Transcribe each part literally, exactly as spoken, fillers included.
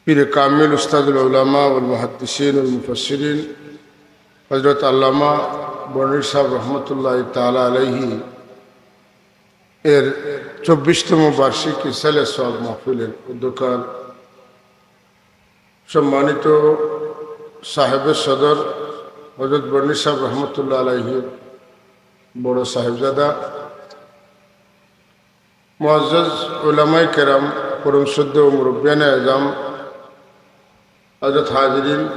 পীরে কামিল উস্তাদুল উলামা ওয়াল মুহাদ্দিসিন ওয়াল মুফাসসিরিন হযরত আল্লামা বর্ণির সাহেব রহমতুল্লাহ তাআলা আলাইহি এর চব্বিশতম বার্ষিক ইসালে সওয়াব মাহফিলের উদ্যোক্তার সম্মানিত সাহেবে সদর হযরত বর্ণির সাহেব রহমতুল্লাহ আলাইহির বড় সাহেবজাদা, মুআজ্জাজ উলামায়ে কেরাম, পরম শ্রদ্ধেয় মুরব্বিয়ানে আজম, হযরত হাজিরিন,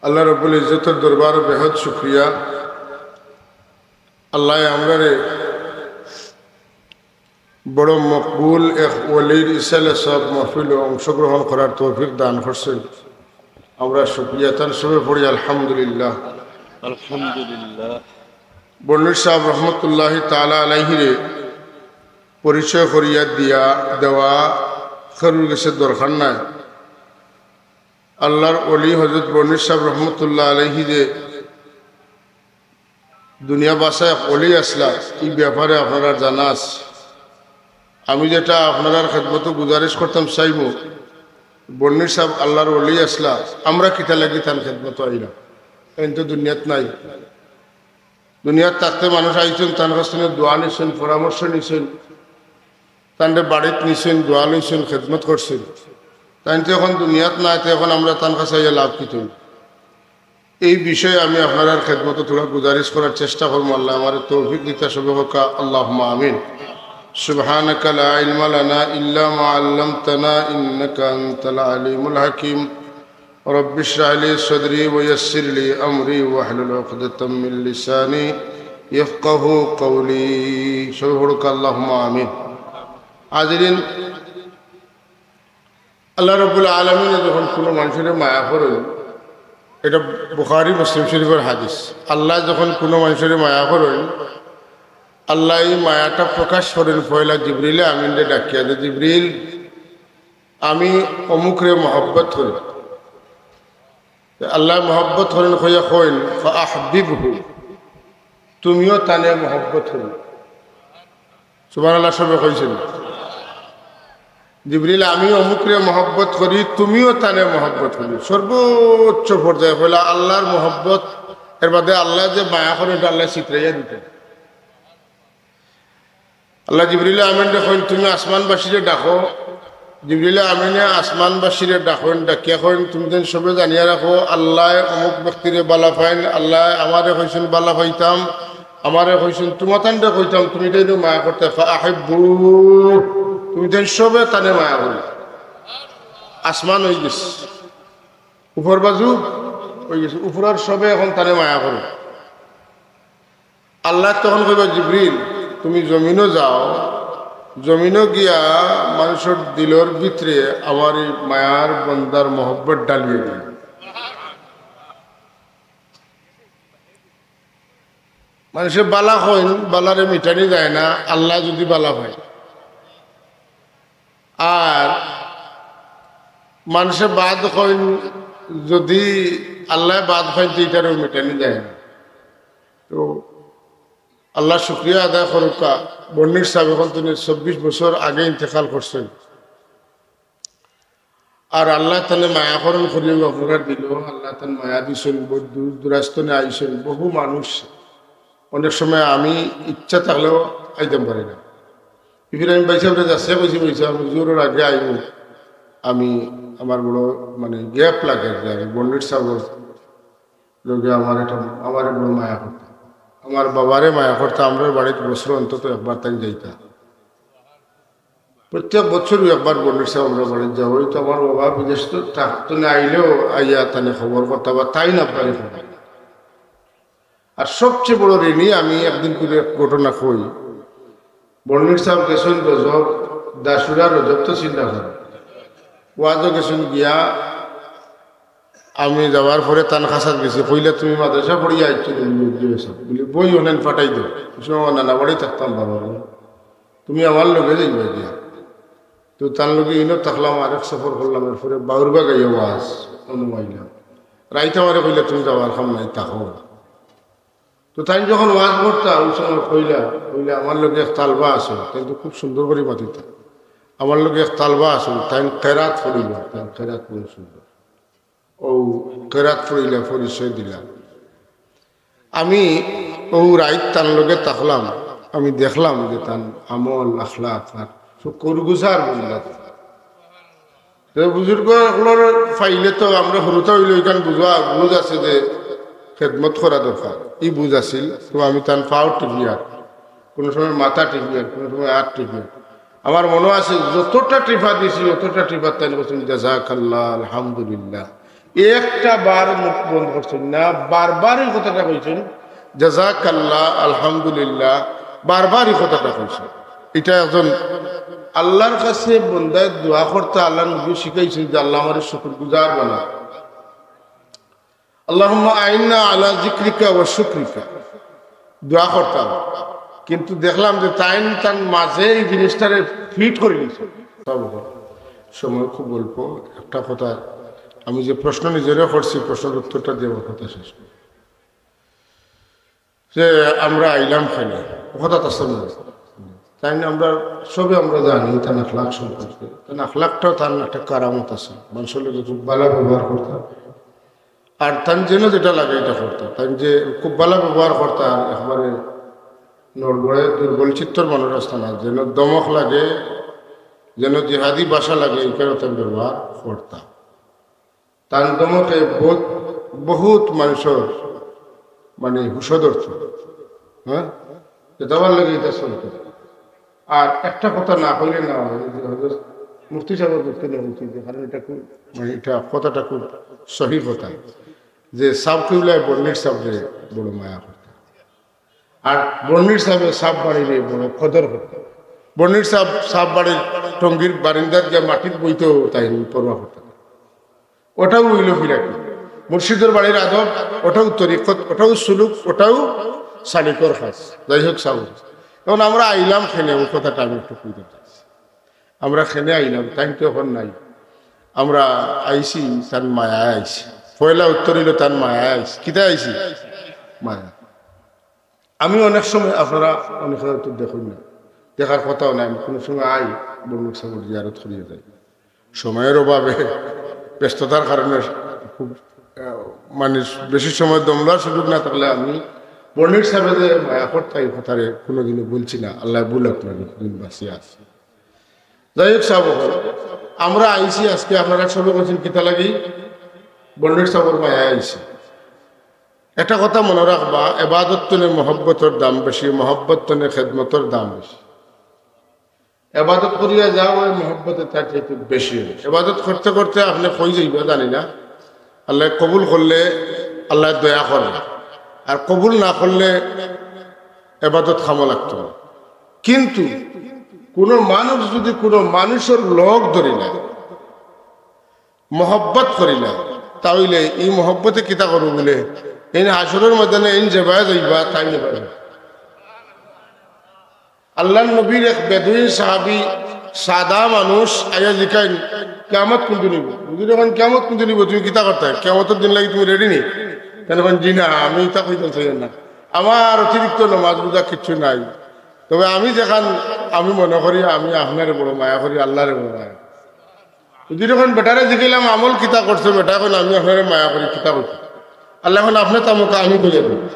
আল্লাহ রব্বুল ইজ্জতর দরবারো বেহদ শুকরিয়া। আল্লায় আমরারে বড় মকবুল এক ওলির ইসালে সওয়াব মাহফিলো অংশগ্রহণ করার তৌফিক দান করছইন। আমরা শুকরিয়া তান সবে পড়ি আলহামদুলিল্লাহ। আলহামদুলিল্লাহ। বর্ণির সাহেব রহমতুল্লাহ তাআলা আলাইহিরে পরিচয় করিয়া দিয়া দেওয়া কেউর গেছে দরকার নাই। আল্লাহর ওলি হযরত বর্ণির সাহেব রহমতুল্লাহ আলাইহি যে দুনিয়া বাসায় এক ওলি আসলা, ই ব্যাপারে আপনারার জানা আছে। আমি যেটা আপনারার খেদমতো গুজারিশ করতাম চাইমু, বর্ণির সাহেব আল্লাহর ওলি আসলা, আমরা কিতা লাগি তান খেদমতো আইলাম? তাইন তো দুনিয়াত নাই। দুনিয়াত থাকতে মানুষ আইছইন, তান কাছ থাকি দোয়া নিছইন, পরামর্শ নিছইন, তানরে বাড়িত নিছইন, দোয়া লইছইন, খেদমত করছইন। তাইন তো এখন দুনিয়াত নাই, তো এখন আমরা তান কাছে আইয়া লাভ কিতা অইবো? এই বিষয়ে আমি আপনারার খেদমতো থুড়া গুজারিশ করার চেষ্টা করমু। আল্লায় আমারে তৌফিক দিতা, সবে কউক্কা আল্লাহুম্মা আমিন। سبحانك لا علم لنا إلا ما علمتنا إنك أنت العليم الحكيم. رب اشرح لي صدري ويسر لي أمري واحلل عقدة من لساني يفقهوا قولي. সবে পড়ুক্কা আল্লাহুম্মা আমিন। হাজিরিন, আল্লাহ রাব্বুল আলামিনে যখন কুনু মানষরে মায়া করইন, এটা বুখারী মুসলিম শরীফর হাদিস, আল্লায় যখন কুনু মানষরে মায়া করইন, আল্লায় ই মায়াটা প্রকাশ করইন পয়লা জিবরিলে আমিনরে ডাকিয়া, যে, "জিবরিল, আমি অমুকরে মহব্বত করি।" আল্লায় মহব্বত করইন কইয়া কইন, "ফাআহবিবহু, তুমিও তানে মহব্বত করো।" সুবহানাল্লাহ, সবে কইছইন। জিবরিল, "আমি অমুকরে মহব্বত করি, তুমিও তানে মহব্বত করো।" সর্বোচ্চ পর্যায়ে পয়লা আল্লাহর মহব্বত, এর বাদে আল্লায় যে মায়া করইন, এটা আল্লায় ছিতরাইয়া দিতা। আল্লায় জিবরিল আমিনরে কইন, "তুমি আসমানবাসীরে ডাকো।" জিবরিল আমিনে আসমানবাসীরে ডাকইন, ডাকিয়া কইন, "তুমি যেন সবে জানিয়া রাখো, আল্লায় অমুক ব্যক্তিরে বালা পাইন, আল্লায় আমারে কইছইন বালা পাইতাম, আমারে কইছইন তুমাতানরে কইতাম, তুমি তাইন মায়া করতায়, ফাআহিব্বু, তুমি তাইন সবে তানে মায়া করো।" আসমান অইগেছে, উপর বাজু অইগেছে, উপরর সবে এখন তানে মায়া করো। আল্লায় তখন কইবা, "জিবরিল, তুমি জমিনো যাও, জমিনো গিয়া মানষর দিলর ভিতরে আমার ই মায়ার বন্দার মহব্বত ডালিয়া দিও।" মানষে বালা কইন, বালারে মিটানি যায় না, আল্লায় যুদি বালা পাইন। আর মানষে বাদ কইন, যুদি আল্লায় বাদ পাইন, তে ইটারেও মিটানি যায় না। তো আল্লাহর শুকরিয়া আদায় করুক্কা, বন্নির সাহেব এখন থনে চব্বিশ বছর আগে ইন্তেকাল করছইন। আর আল্লায় তানে মায়া করইন করিয়া আপনারার দিলো, আল্লায় তান মায়া দিছইন, বহুত দূর দূরাস্ত থনে আইছইন, বহু মানুষ। অনেক সময় আমি ইচ্ছা থাকলেও আইতাম পারি না। ইফির আমি ভাইসাবরে যাচিয়া কইছি, "ভাইসাব, আমি জোহরর আগে আইমু।" আমি, আমার বড় মানে gap লাগে যে আমি বন্নির সাহেবর লগে আমার এটা, আমারে বড় মায়া করতা, আমার বাবারে মায়া করতা, আমরার বাড়িত বছরো অন্তত একবার তাইন যাইতা। প্রত্যেক বছরউ একবার বন্নির সাহেব আমরার বাড়িত যাওয়া অইতো। আমার বাবা বিদেশ তো থাকতো না, আইলেও আইয়া তানে খবর করতা বা তাইন আব্বারে খবর। আর সবচেয়ে বড় ঋণী আমি, একদিন করি এক ঘটনা কই। বন্নির সাহেব গেছইন রজব, দাসুরা রজব তো চিন্তা করে। ওয়াজো গেছইন গিয়া, আমি যাওয়ার পরে তান খাছাত গেছি, কইলা, "তুমি মাদ্রাসা পড়িয়া আইছো নি?" বুলে, "জি স্যার।" বুলে, "বই অনলাইন পাঠাই দেও।" বুলে, "ও নানা বাড়ি থাকতাম বাবা, তুমি আমার লগে যাইবা গিয়া।" তো তান লগে ইনো থাকলাম, আরেক সফর করলাম, এরপরে বাউরবাগ আইয়া ওয়াজ, অনো আইলাম। রাইত আমারে কইলা, "তুমি যাওয়ার কাম নাই, থাকো।" তো তাইন যখন ওয়াজ করতা, ওই সময় কইলা, কইলা, "আমার লগে এক তালবা আছে, কিন্তু খুব সুন্দর করি মাতিতা।" আমার লগে এক তালবা আছিল, তাইন কেরাত পড়িলা, তাইন কেরাত পড়ি সুন্দর। ও কেরাত পড়িলা, পরিচয় দিলা। আমি ও রাইত তান লগে থাকলাম, আমি দেখলাম যে তান আমল, আখলাক, তার শুকুরগুজার বন্দা। তো বুজুর্গ অকলর পাইলে তো আমরা হুরুতা অইলে ওইখান বুঝা, বুঝ আছে যে খেদমত করা দরকার, ই বুঝ আছিল। তো আমি তান পাও টিপিয়ার, কোনো সময় মাথা টিপিয়ার, কোনো সময় আত টিপিয়ার। আমার মনো আছে যতটা টিপা দিছি, অতটা টিপার তাইন কইছইন, "জাযাকাল্লাহ, আলহামদুলিল্লাহ।" একটা বার মুখ বন্ধ করছইন না, বারবার ই কথাটা কইছইন, "জাযাকাল্লাহ, আলহামদুলিল্লাহ।" বারবার ই কথাটা কইছইন। ইটা একজন আল্লার কাছে বন্দায় দোয়া করতা, আল্লার নবী শিখাইছইন যে, "আল্লাহ, আমারে শুকুরগুজার বানা।" আল্লাহুম্মা আইন্না আলা যিকরিকা ওয়া শুকরিকা। দোয়া করতাম, কিন্তু দেখলাম যে তাইন তান মাঝে এই জিনিসটারে ফিট করি দিছে। সময় খুব অল্প, একটা কথা আমি যে প্রশ্ন নিজরে করছি, প্রশ্নর উত্তরটা দিয়ে আমার কথা শেষ করি। যে আমরা আইলাম কেনে, কথা তো আছে না? তাইন আমরা সবে আমরা জানি তান আখলাক সম্পর্কে, তান আখলাকটাও তান একটা কারামত আছে, মানুষর লগে খুব ভালা ব্যবহার করতা। আর তান যেন যেটা লাগে ইটা করতা, তান যে খুব ভালা ব্যবহার করতা, আর একবারে নড়বড়ে দুর্বল চিত্তর মানুষ আসতা না, যেন দমক লাগে, যেন জিহাদি ভাষা লাগে, ইখানো তান ব্যবহার করতা। তান দমকে বহুত, বহুত মানুষর মানে হুশ ধরতো, হ্যাঁ, যে দেওয়ার লাগে ইটা চলতো। আর একটা কথা না কইলে না হয়, যে হজরত মুফতি সাহেব বলতে না উচিত, কারণ ইটা খুব, মানে, ইটা কথাটা খুব সহি কথা, যে সাব কিবলায় বর্নির সাবরে বড় মায়া করতা, আর বর্নির সাবে সাব বাড়িরে বড় কদর করতা। বর্নির সাব, সাব বাড়ির টঙ্গির বারিন্দাত গিয়া মাটিত বইতেও তাইন পরোয়া করতা না। ওটাও অইল ফিরাকি, মুর্শিদর বাড়ির আদব, ওটাও তরিকত, ওটাও সুলুক, ওটাও সালিকর কাজ। যাই হোক সাব, এখন আমরা আইলাম কেনে, ও কথাটা আমি একটু কইতাম চাইছি। আমরা কেনে আইলাম, তাইন তো এখন নাই। আমরা আইছি, তান মায়ায় আইছি। পয়লা উত্তর অইল, তান মায়ায় আইছি। কিতা আইছি? মায়া। আমি অনেক সময়, আপনারা অনেকে হয়তো দেখইন না, দেখার কথাও নাই, আমি কোনো সময় আই, বর্নির সাবর জিয়ারত করিয়া যাই। সময়র অভাবে, ব্যস্ততার কারণে খুব, আহ, মানে, বেশি সময় দমলার সুযোগ না থাকলে আমি বর্নির সাবে যে মায়া করতা, এই কথারে কোনোদিনও বলছি না। আল্লাহ বলুক না, যতদিন বাঁচিয়া আছি। যাই হোক সাব, আমরা আইছি আজকে, আপনারা সবে কইছেন কিতা লাগি? বর্নির সাবর মায়ায় আইছি। একটা কথা মনো রাখবা, এবাদত তনে মহব্বতর দাম বেশি, মহব্বত তনে খেদমতর দাম বেশি। এবাদত করিয়া যাও, ওই মহব্বতে তার চাইতে বেশি হয়। এবাদত করতে করতে আপনে কই যাইবা জানি না, আল্লায় কবুল করলে আল্লায় দয়া করবা, আর কবুল না করলে এবাদত কামো লাগতো না। কিন্তু কোনো মানুষ যদি কোনো মানুষর লগ ধরি না, মহব্বত করি না, তাইলে এই মহব্বতে কিতা করবো বলে, এই হাশরর ময়দানে এই যেবায় যাইবা, তাই নেবা। আল্লাহর নবীর এক বেদুইন সাহাবী, সাদা মানুষ, আইয়া জিকাইন, "কিয়ামত কুনদিন অইবো?" হুজুর, এখন কিয়ামত কুনদিন অইবো? তুমি কিতা করতায়? কিয়ামতর দিন লাগি তুমি রেডি নি? তাইন কইন, "জি না, আমি ইতা কইতাম চাই না। আমার অতিরিক্ত নমাজ রোজা কিচ্ছু নাই। তবে আমি যেখান, আমি মনে করি, আমি আপনারে বড় মায়া করি, আল্লাহরে বড় মায়া করি।" যদি তখন বেটারে জিকাইলাম, "আমল কিতা করছো?" বেটায় কইন, "আমি আপনারে মায়া করি।" কিতা করছো? আল্লায় কইন, "আপনে তামুকা, আমি কইয়া দিই।"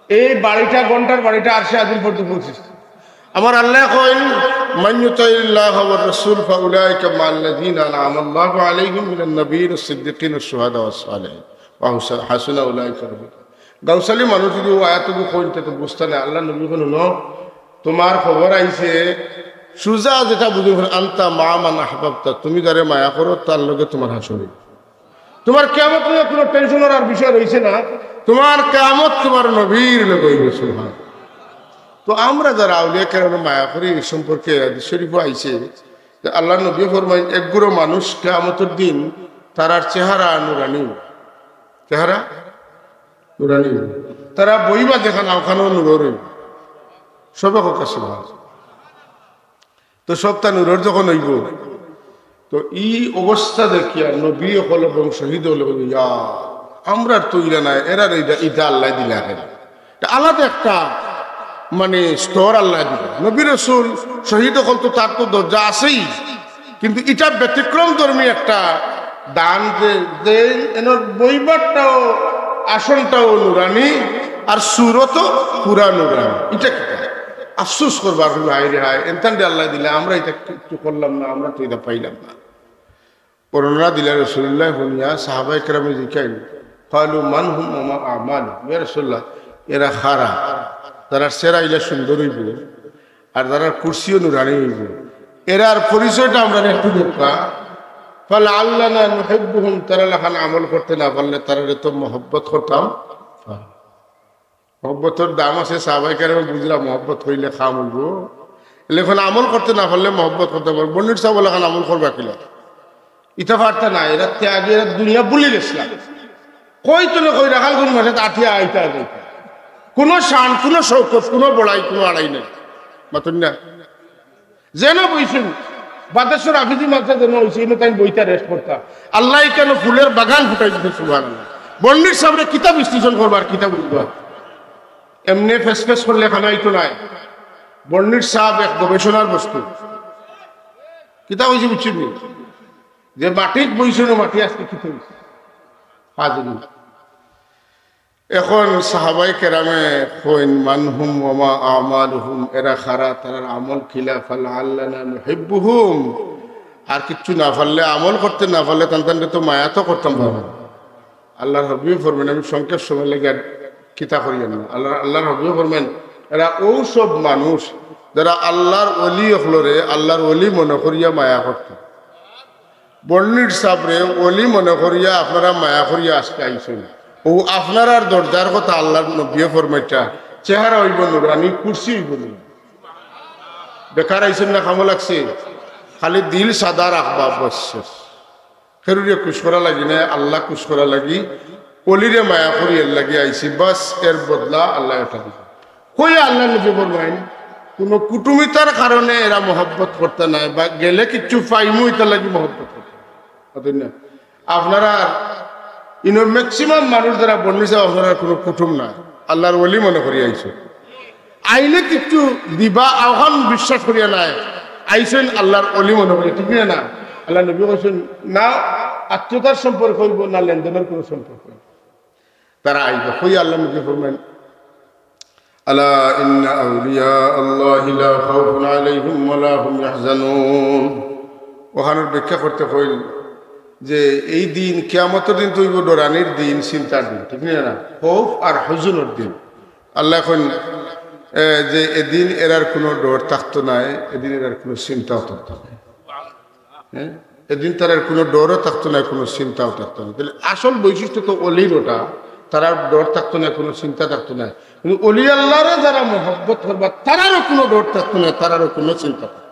এই বাড়িটা, ঘন্টার বাড়িটা আরশে আজিম পর্যন্ত পৌঁছিছে। আমার আল্লায় কইন, "মান ইউতিইল্লাহা ওয়ার রাসূল ফাউলাইকা মাআল্লাযীনা আনআমাল্লাহু আলাইহিম মিনান নাবিয়্যিনা ওয়াস সিদ্দীকিনা ওয়াশ শুহাদাই ওয়াস সালিহিন ওয়া হাসুনা উলাইকা রফিকা।" গাউছালি মানুষ যদি ও আয়াতগু কইন, তে তো বুঝতা না। আল্লাহর নবী কইন, "হুনো, তোমার খবর আইছে, সুজা যেটা বুঝো, আনতা মাআ মান আহবাবতা, তুমি যারে মায়া করো, তার লগে তোমার হাশর অইবো। তোমার কিয়ামত লইয়া কোনো টেনশন আর বিষয় রইছে না, তোমার কিয়ামত তোমার নবীর লগে অইবো।" সুবহান। তো আমরা যারা আউলিয়া কেরামরে মায়া করি, এই সম্পর্কে হাদিস শরীফও আইছে যে আল্লাহর নবী ফরমাইন, "এক গুরু মানুষ কিয়ামতর দিন তারার চেহারা নুরানি, চেহারা নুরানি, তারা বইবা যেখান, ওখানও নূরর অইবো।" সবে কউক্কা সুবহান। তো সবটা নূরর যখন অইবো, তো ই অবস্থা দেখিয়া নবী অকল এবং শহীদ অকলে কইন, "ইয়া, আমরার তো ইলা নাই, এরার ইটা, ইটা আল্লায় দিলা কেনে?" ইটা আলাদা একটা মানে স্তর আল্লায় দিবা। নবী রসুল শহীদ অকল তো তার তো দরজা আছেই, কিন্তু ইটা ব্যতিক্রম ধর্মী একটা দান যে, যে এনর বইবারটাও, আসনটাও নুরানি, আর সুরতও পুরা নুরানি। ইটা কিতা? আফসোস করবার হইল, হায় রে হায়, এনতানরে আল্লায় দিলা, আমরা ইটা কিচ্ছু করলাম না, আমরা তো ইটা পাইলাম না। বর্ণনা দিলা রসুলুল্লায় হুনিয়া সাহাবায়ে কেরামে জিকাইন, "ক্বালু মান হুম ওয়া মা আমালুহুম?" ইয়া রাসূলুল্লাহ, এরা কারা? যারার চেহারা ইলা সুন্দর অইবো, আর যারার কুরসিও নুরানি অইবো, এরার পরিচয়টা আমরারে একটু দেউক্কা। "ফালাআল্লানা নুহিব্বুহুম", তারার লাখান আমল করতে না পারলে তারারে তো মহব্বত করতাম। মহব্বতর দাম আছে, সাহাবায়ে কেরামে বুঝরা মহব্বত কইলে কাম অইবো। এলে অখন আমল করতে না পারলে মহব্বত করতে পারবো। বন্নির সাব অকল লাখান আমল করবা কিলা? ইতা পারতা না, এরা ত্যাগী, এরা দুনিয়া ভুলি গেছলা। কই তনে কই রাখাল গুন মাসে আটিয়া আইতা যাইতা। কোনো শান, কোনো শৌকত, কোনো বড়াই, কোনো আড়াই নাই। মাতুন না? যেন বইছইন, বাদেশ্বর হাফিজি মাদ্রাসা যেন অইছে, ইনো তাইন বইতা রেস্ট করতা। আল্লায় কেন ফুলের বাগান ফুটাই দিছে, সুবহানাল্লাহ। বন্নির সাবরে কিতা বিশ্লেষণ করবার, কিতা বুঝবা? এমনে ফেস ফেস করলে খানা অইতো নায়। বন্নির সাব এক গবেষণার বস্তু। কিতা অইছে বুঝছইন নি? যে মাটিত বইছইন, মাটি আজকে কিতা অইছে? হাজির। এখন সাহাবায়ে কেরামে কইন, "মান হুম ওয়া মা আমালুহুম", এরা কারা, তারার আমল কিলা, "ফালাআল্লানা নুহিব্বুহুম।" আর কিচ্ছু না পারলে, আমল করতে না পারলে, তান তানরে তো মায়া তো করতাম পারবো। আল্লাহর হাবিবে ফরমাইন, আমি সংক্ষেপ সময় লাগি আর কিতা করিয়ার না। আল্লাহ, আল্লাহর হাবিবে ফরমাইন, এরা অউ সব মানুষ যারা আল্লাহর ওলি অকলরে আল্লাহর ওলি মনে করিয়া মায়া করতা। বন্নির সাবরে ওলি মনে করিয়া আপনারা মায়া করিয়া আজকে আইছইন। অউ আপনারার দরজার কথা আল্লাহর নবীয়ে ফরমাইতা, চেহারা অইবো নুরানি, কুরসি অইবো নুরানি। বেকার আইছইন না, কামো লাগছে? খালি দিল সাদা রাখবা, বস শেষ। কেউরে খুশ করা লাগি না, আল্লাহ খুশ করা লাগি, ওলিরে মায়া করি এর লাগি আইছি, বাস, এর বদলা আল্লায় ওটা দিবা। কই আল্লাহর নবী ফরমাইন, কোনো কুটুমিতার কারণে এরা মহব্বত করতা নায়, বা গেলে কিচ্ছু পাইমু ইতার লাগি মহব্বত করতা নায়। অতএব না, আপনারা ইনো ম্যাক্সিমাম মানুষ যারা বন্নি সাব, আপনারার কোনো কুটুম নায়, আল্লাহর ওলি মনে করি আইছো। আইলে কিচ্ছু দিবা, অখন বিশ্বাস করিয়া নায়, আইছইন আল্লাহর ওলি মনে করি, ঠিক না? আল্লাহর নবী কইছইন, না আত্মীয়তার সম্পর্ক অইবো, না লেনদেনের কোনো সম্পর্ক অইবো। তারা আইবা। কই আল্লাহর নবী ফরমাইন, "আলা ইন্না আউলিয়া আল্লাহি লা খাউফুন আলাইহিম ওয়া লা হুম ইয়াহজানুন।" অখানর ব্যাখ্যা করতে কইল যে এই দিন, কিয়ামতর দিন তো অইবো ডরানির দিন, চিন্তার দিন, ঠিক না? খৌফ আর হুজুনর দিন। আল্লায় কইন, এ, যে এদিন এরার কোনো ডর থাকতো নায়, এদিন এরার কোনো চিন্তাও থাকতো নায়। হ্যাঁ? এদিন তারার কোনো ডরও থাকতো নায়, কোনো চিন্তাও থাকতো নায়। তাইলে আসল বৈশিষ্ট্য তো ওলির ওটা, তারার ডর থাকতো নায়, কোনো চিন্তা থাকতো নায়। কিন্তু ওলি আল্লাহরে যারা মহব্বত করবা, তারারও কোনো ডর থাকতো নায়, তারারও কোনো চিন্তা থাকতো নায়।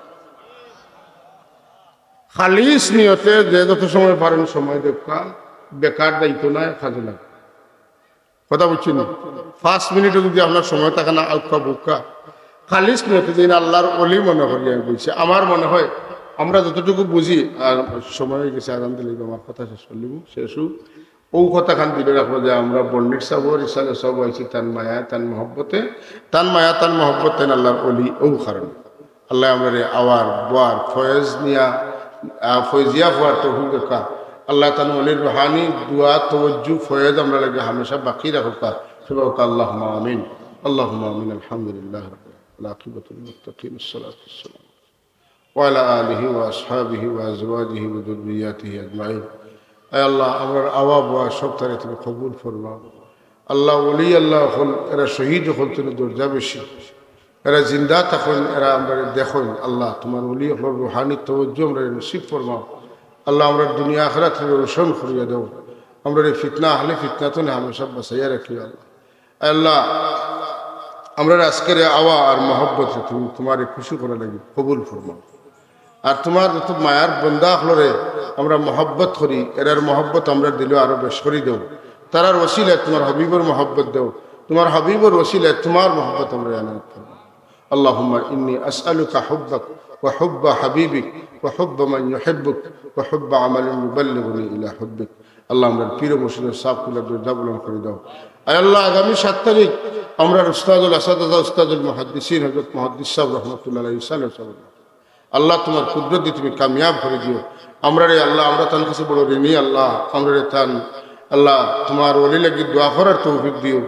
খালিস নিয়তে যে যত সময় পারইন সময় দেউক্কা, বেকার দায়িত্ব নায়, কাজে লাগে। কথা বুঝছইন নি? পাঁচ মিনিটও যদি আপনার সময় থাকে না, আউক্কা বুক্কা, খালিস নিয়তে যেন আল্লাহর ওলি মনে করি আমি বলছি। আমার মনে হয় আমরা যতটুকু বুঝি, আর সময় অই গেছে, আজান দিলে আমার কথা শেষ করিলিমু, শেষ অউক। অউ কথাখান দিলে রাখবো যে আমরা বন্নির সাবর, ইসালে সব আইছি তান মায়া, তান মহব্বতে, তান মায়া, তান মহব্বত, তান আল্লাহর ওলি, অউ কারণে। আল্লায় আমরারে আওয়ার, বওয়ার, ফয়েজ নিয়া, আহ, ফয়েজিয়া পড়ার তৌফিক দেউক্কা। আল্লায় তান ওলির রুহানি দোয়া, তওয়াজ্জু, ফয়েজ আমরার লাগি হামেশা বাকি রাখউক্কা। সবাই কউক্কা, আল্লাহুম্মা আমিন, আল্লাহুম্মা আমিন। আলহামদুলিল্লাহ রাব্বিল আলামিন। ওয়া আলা আলিহি ওয়া আসহাবিহি ওয়া আজওয়াজিহি ওয়া যুররিয়াতিহি আজমাইন। আয় আল্লাহ, আমরার আওয়া বওয়া সবতারে তুমি কবুল ফরমাও। আল্লাহ, ওলি আল্লাহ অকল, এরা শহীদ অকল, তুমি দরজা বেশি। এরা জিন্দা থাকইন, এরা আমরারে দেখইন। আল্লাহ, তুমার ওলি অকলর রুহানি তওয়াজ্জু আমরারে নসিব ফরমাও। আল্লাহ, আমরার দুনিয়া আখিরাতরে রোশন করিয়া দেও। আমরারে ফিতনা, আহলে ফিতনা তনে হামেশা বাঁচাইয়া রাখিও আল্লাহ। আল্লাহ, আমরার আজকের এ আওয়া আর মহব্বতরে তুমি, তুমারে খুশি করার লাগি কবুল ফরমাও। আর তুমার যত মায়ার বন্দা অকলরে আমরা মহব্বত করি, এরার মহব্বত আমরার দিলো আরো বেশ করি দেও। তারার ওসিলায় তুমার হাবিবর মহব্বত দেও, তুমার হাবিবর ওসিলায় তুমার মহব্বত আমরারে এনায়েত ফরমাও। اللهم إني أسألك حبك وحب حبيبك وحب من يحبك وحب عمل يبلغني إلى حبك. আল্লাহ, আমরার পীর মুর্শিদের সাফ কুলা দরজা বুলন্দ করি দাও। আয় আল্লাহ, আগামী সাত তারিখ আমরার উস্তাদুল আসাতিজা, উস্তাদুল মুহাদ্দিসিন হযরত মুহাদ্দিস সাহেব রহমতুল্লাহ আলাইহি ইসালে সাহেব, আল্লাহ, তুমার কুদরত দি তুমি কামিয়াব করি দিও। আমরারে আল্লাহ, আমরা তান কাছে বড় ঋণী আল্লাহ, আমরারে তান আল্লাহ, তুমার ওলি লাগি দোয়া করার তৌফিক দিও।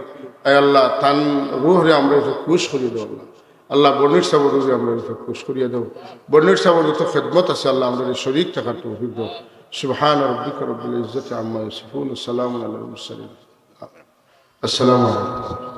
আয় আল্লাহ, তান রুহরে আমরার উপরে খুশ করি দাও আল্লাহ। আল্লাহ, বর্নির সাহেবর রুহরে আমরার উপরে খুশ করিয়া দাও। বর্নির সাহেবর যত খেদমত আছে আল্লাহ, আমরারে শরীক থাকার তৌফিক দাও। سبحان ربك رب العزة عما يصفون وسلام على المرسلين. آمين. السلام عليكم.